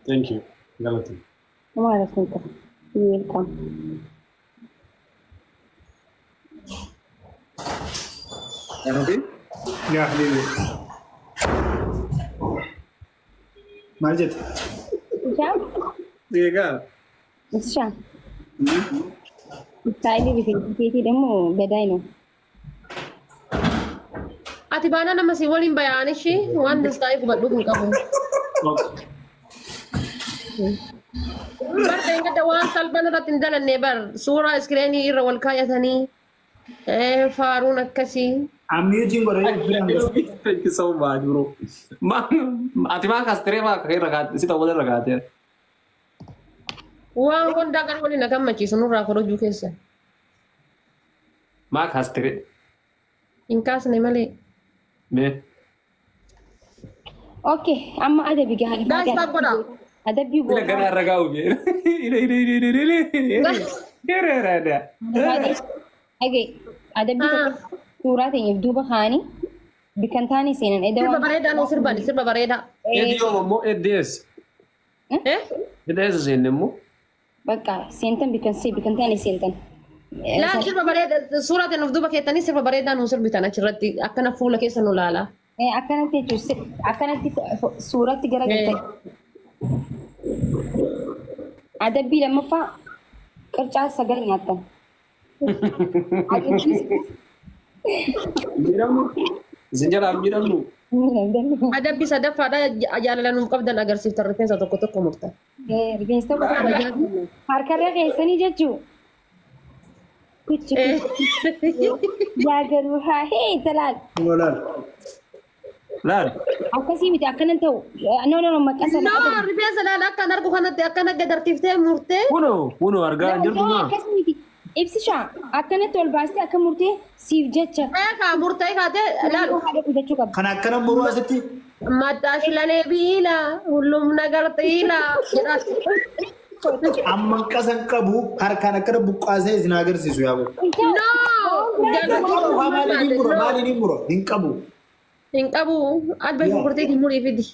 Thank you. Galatoom. Homaa rakkoo hin qabu. Welcome. Yaa habibi. Maal jette? Ishaan? Egaa. Ishaan. Istaayilii rifeensa keetii ደግሞ ገዳይ ነው። Ati baanaa nama si waliin bayaan ishii waan dastaa'ee gubadhuuf hin qabu. Bar dheengadda waan salphaan irratti hin dalanne bar suuraa iskireenii irra wal kaayatanii faaruun akkasii. I'm muting godhee biraan gasa. Thank you so much, bro. Ati maa kaastiree maa irra kaate si ta'uu irra kaatee. Waan hundaa kan waliin na gammachiisu nurraa korojuu keessa. Maa kaastiree. Hin kaasne malee. Mee. Okay, amma adabi gahaa. Guys, stop godhaa. Adabbii Ila goota. gara irra gaa'u jee. Ila ila ila ila ila ila. Ila ila. Dhagee adabbii tokko suuraa teenyeef duuba kaanii bikkan taane seenan edda Sirba waan bareedaa nuu sirban sirba bareedaa. Eddi yoom ammoo eddi eessa? Eh? Eddi eessa seenne immoo? bakka seentan bikkan see bikkan taane seentan. Laa sirba bareedaa suuraa teenyeef duuba keettanii sirba bareedaa nuu sirbitan achirratti akkana fuula keessa nu laala. Akkanatti jechuun akkanatti suuratti garagaltan. Adabbii lammaffaa qircaa sagal nyaattan. Miidhamnu. Isin jalaa miidhamnu. Adabbii sadaffaadha jaalala nuuf qabdan agarsiiftan rifeensa tokko tokko murtan. Rifeensa tokko tokko harkarra keessanii jechuu. Kuchi yaa garuu haa hee talaal. Walaal. Laal. Akkasii miti akkanan ta'u. No no no maqasa. No rifeensa laala akkan argu kanatti akkana gad harkiftee murtee. Kunoo kunoo argaa hin jirtu maa? Akkasii miti. Ibsishaa akkanatti ol baastee akka murtee siif jecha. Kaa murtee kaatee laalu. Haadha jechuu qabda. Kan akkana muruu asitti Maddaash lalee biila hullum nagar xiila jedhaas. amma qasan qabu harkaan akkana buqqaasee isin agarsiisu yaa boo. No! Qabu haa maaliin hin mura maaliin hin mura hin qabu. Hin qabu alba shunkurtii murii fidi.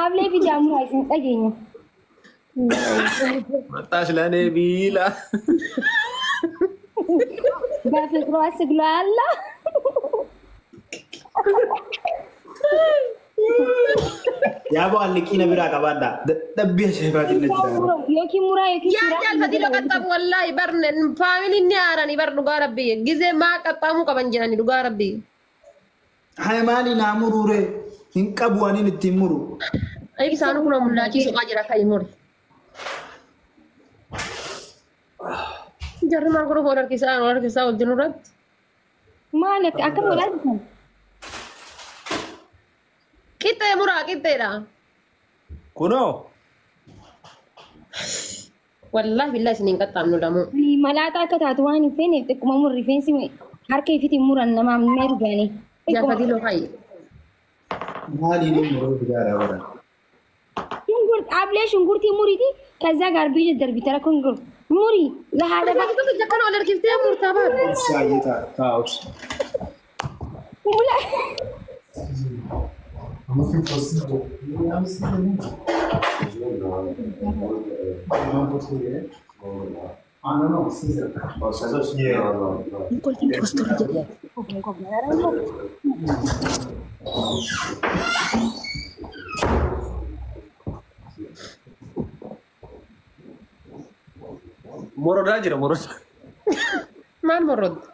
Ablee fi jaamuraa isin dhageenya. Mattaash lanee biila. በፍቅሯ ስግሏላ Yaa boo alliqii na biraa qabaadhaa. Dadhabbii ajaa'ibaatiin na jira. yookiin muraa yookiin Yaa jaalfati qaxxamu wallaahi bar faamiliin ni haarani bar dhugaa rabbi gizee maa qaxxamuu qaban jedhani dhugaa rabbi. Haa maali naa muruure hin qabu aniin ittiin muru. Ibsaan kun mul'aachii suqaa jira kan muri. Jarri maal godhu wal harkisaa wal harkisaa wajjin irratti. maal akkam godhaa jirtan? Qixxee muraa qixxeedha. Kunoo. Wallaahi billaa isin hin qaxxaamnu lamuu. Malaaxaa akka taatu waan hin feeneef xiqquma mur rifeensi harka ifitiin muran namaaf meeru gaanii. Jaalfatii loo kaayi. Maaliin hin muruu bigaadhaa bara. ሽንኩርት አብሌ ሽንኩርት ሙሪቲ ከዛ ጋር ብይ ደርቢ ተረኮንጉር ሙሪ ለሃለ Akkana wal harkiftee murtaa baadhu. Obsaayyee ta'a obsa. ሙላ Morodaa jira morodaa. Maal morrodda?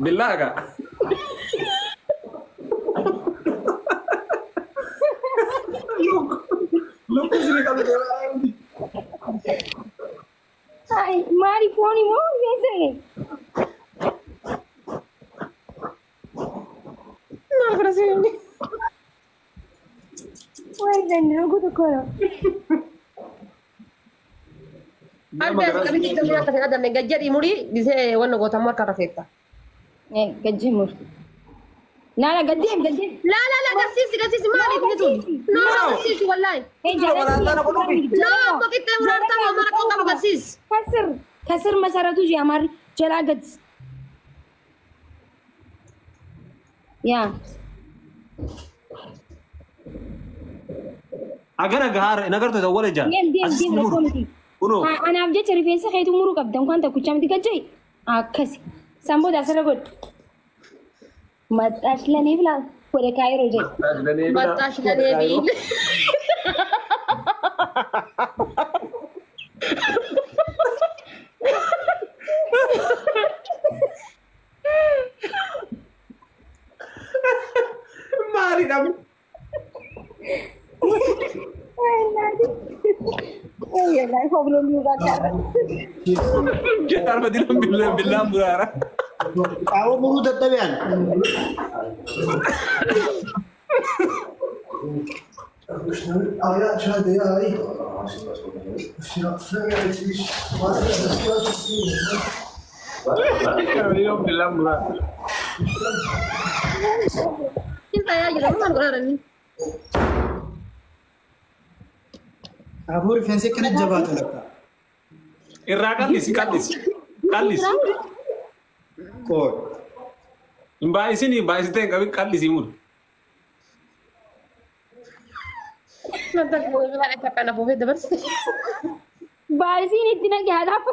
Billaa gaa. Lukkuu isin qabu አይ ማሪ ፎኒ ሞ የዘ Maal godha siin? ወይ ዘንድሮ ጉድ እኮ ነው። Albi as qabitti itti akka hin adamne gajjadhi murii gisee wanna gootamuu harka rafeetta. ገጅ ሙር ናላ ገዴም ገዴም Laa laa laa garsiisi garsiisi maali inni tun? No garsiisi wallaahi. No abbo qixxee muraartaa mara koo qabu garsiisi. ከስር ከስር መሰረቱ ያማር ጀላ ገድ ያ Agana gahaara hin agartu isa wala jaan. Deem deem deem rakkoo miti. Kunoo. Anaaf jecha rifeensa keetu muruu qabda waan tokkicha miti gajjee akkasi. San booda asirra godhu. Maxxaash lanee bilaa godhe kaayiroo jedhe. Maxxaash lanee bil. Maali dhabu? Jedhaan badilan billaan billaan muraara. Qaawwa muruu dadhabeen. Billaan billaan muraara. Cinta jira maal godhaarani? Aboo rifeensi akkana jabaata lakka. Irraa qallisi qallisi qallisi. Qoy. Hin baay'isin baay'isitee hin qabin qallisii muru. Baay'isiin itti naqe haadha akka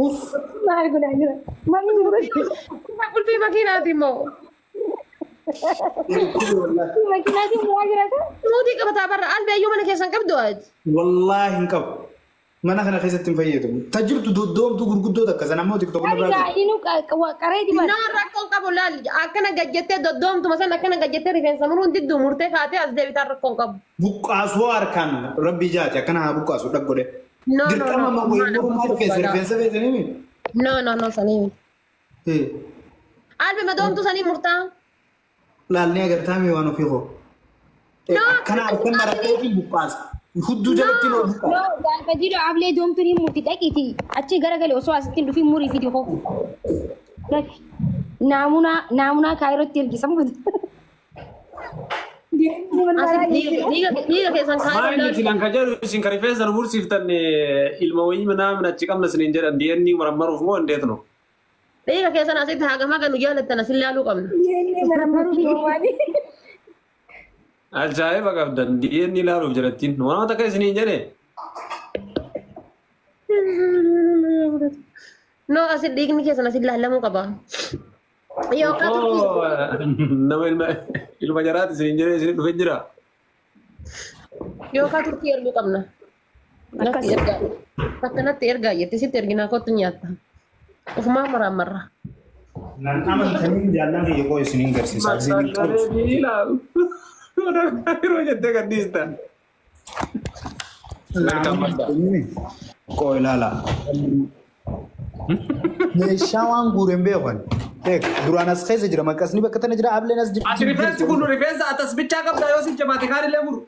Uff. Maal godhaa jira? Maalli gurguratu? Qulfii makiinaati immoo. Makiinaatiin muraa jiraata? Nuutii qabataa barra albeeyyuu mana keessan qabdu ati. Wallaahi hin qabu. Mana kana keessatti hin fayyadamu. Tajirtu doddoomtuu gurguddoo takka sana ammoo tiktok Ani irraa. gaa'inu qaree dibata. Nama rakkoon qabu laal akkana gajjattee doddoomtuma san akkana gajjattee rifeensa muruun didduu murtee kaatee as deebitaan rakkoon qabu. Buqqaasuu harkaan rabbi jaati akkana haa buqqaasu dhaggodhe. No, no, Dirqama no. mawwee muruu maal rifeensa rifeensa feetanii mi? No, no, no, sanii. Albe madoomtuu sanii murtaa. Laalnee agartaa mi waan ofii koo. No, Akkana harkaan maratee buqqaasa. Hudduu jalatti noo buqqaasa. No, gaafa jiru ablee doomtuun hin murti dhaqiiti. Achi garagalee osoo asitti hin dhufin murii fidi koo. Naamunaa naamunaa kaayirootti ergisan guutu. Dhiiga keessan Maal kaayiroo inni silan ka jedhu isin ka rifeensa nu mursiiftan ilma wayii manaa min achi qabna isiniin jedhan DNA marammaruuf moo indeet no? Dhiiga keessan asitti hagam haga nu jaalattan asin laaluu qabna. Ajaa'iba qabdan DNA ilaaluuf jedhattiin waan takka isiniin jedhe. No, asin dhiigni keessan asin laallamuu qaba. Yookaan turkii Nama ilma ilma jaraati isiniin jedhee isin dhufe jira. yookaan turkii erguu qabna. Natti ergaa. Bakka natti ergaa jette sitti erginaa kottu nyaatta. Ofumaa maraamarra. Nan amantanii jaallan kiyya koo isiniin garsiisa. Isiniin qabu. Yeroo jettee gadhiista. Koo ilaala. Meeshaa waan guureen beekan. Eeg duraan as keessa jira maqasni bakka tana jira ableen as jira. Ati rifeensi kun rifeensa atas bichaa qabda yoo sin jabaate kaanillee muru.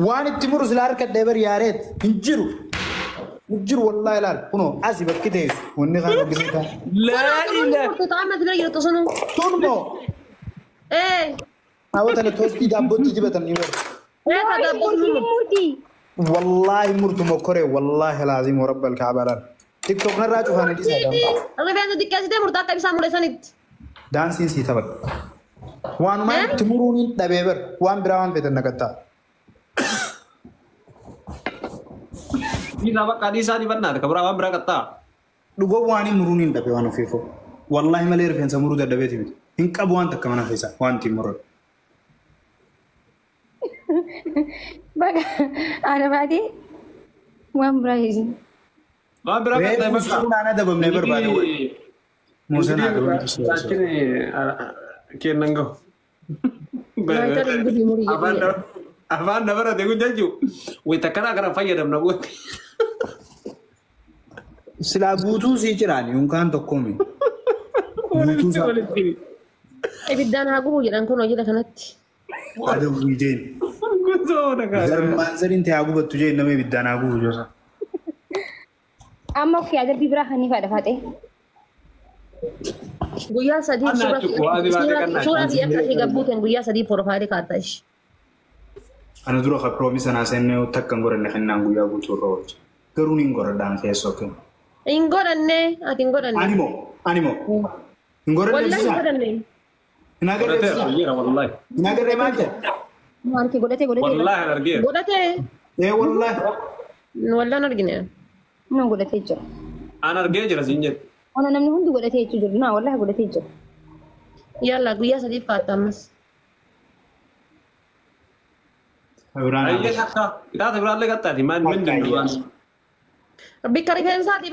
Waan itti muru sila harka dheebar yaareet hin jiru. Hin jiru wallaahi ilaal kunoo asi bakki teessu wanni kaan hojjetan ta'a. Laa ilaa. Ta'amna sila jirtu sunu. Tun moo Ee. hawwata toostii daabbootti dibatan ni baru. Ee daabboo sunu. Murti. Wallaahi murtu mokkoree wallaahi laazim rabbal kaabaa laal. Tiktok narraa cufaanii dhiisaa daansaa. Rifeensa xiqqeessitee murtaa akka ibsaa mureessanitti. Daansiin sii taphadha. Waanumaa itti muruun hin dhabee bar waan biraa waan feetan naqattaa. Dhiisaa bakka dhiisaa dibannaa ka biraa waan biraa qaxxaa. Dhugoo waan hin muruun hin dhabee waan ofiifoo. Wallaahi malee rifeensa muruu dadhabeeti miti. Hin qabu waan takka mana keessa waan ittiin muran. Baga haadha baatee waan biraa jechuun. Waan biraa qaxxaa Reefu bakka. suuraan adabamnee barbaade wayi. Muuseen adabamtu Kennan gahu. Afaan dabarate kun jechuun wayita kana kana fayyadamna goote. Silaa guutuu sii jiraani yookaan tokkoome. Guutuu isaa Ibiddaan haa gubu jedhan kun hojii kanatti. adabuu jeen. Garmaan sadiin ta'e haa gubattu jeen nama ibiddaan haa gubu joosa. Amma of yaadabbii biraa kan ni fadha faxee. Guyyaa sadii Anna achi suuraa fi akka asii gabbuuteen guyyaa sadii profaayilii kaa'atta ishee. Ana dura ka promise anaa seenne takka hin godhanne kennaan guyyaa guutuu irra oolcha. Garuu ni hin godhadhaan keessoo kennu. Hin godhanne ati hin godhanne. Animo animo. Hin godhanne Wallahi hin ibsisaa. godhanne. Hin agarre Godhateera ibsisaa. jira wallahi. Hin agarre maal jedha? Maal godhatee godhatee Wallahi an argeera. Godhatee Ee wallahi. wallaan argine. Nama godhatee jira. An argee jira siin jedhe. Ona namni hundi godhatee jechuu jiru. Naa wallahi godhatee jira. Yalla guyyaa sadiif kaa'atta ammas. Biraan Ayyee takka. Itaata biraallee qaxxaati. Maal mindin duraan. Bikka rifeensaatii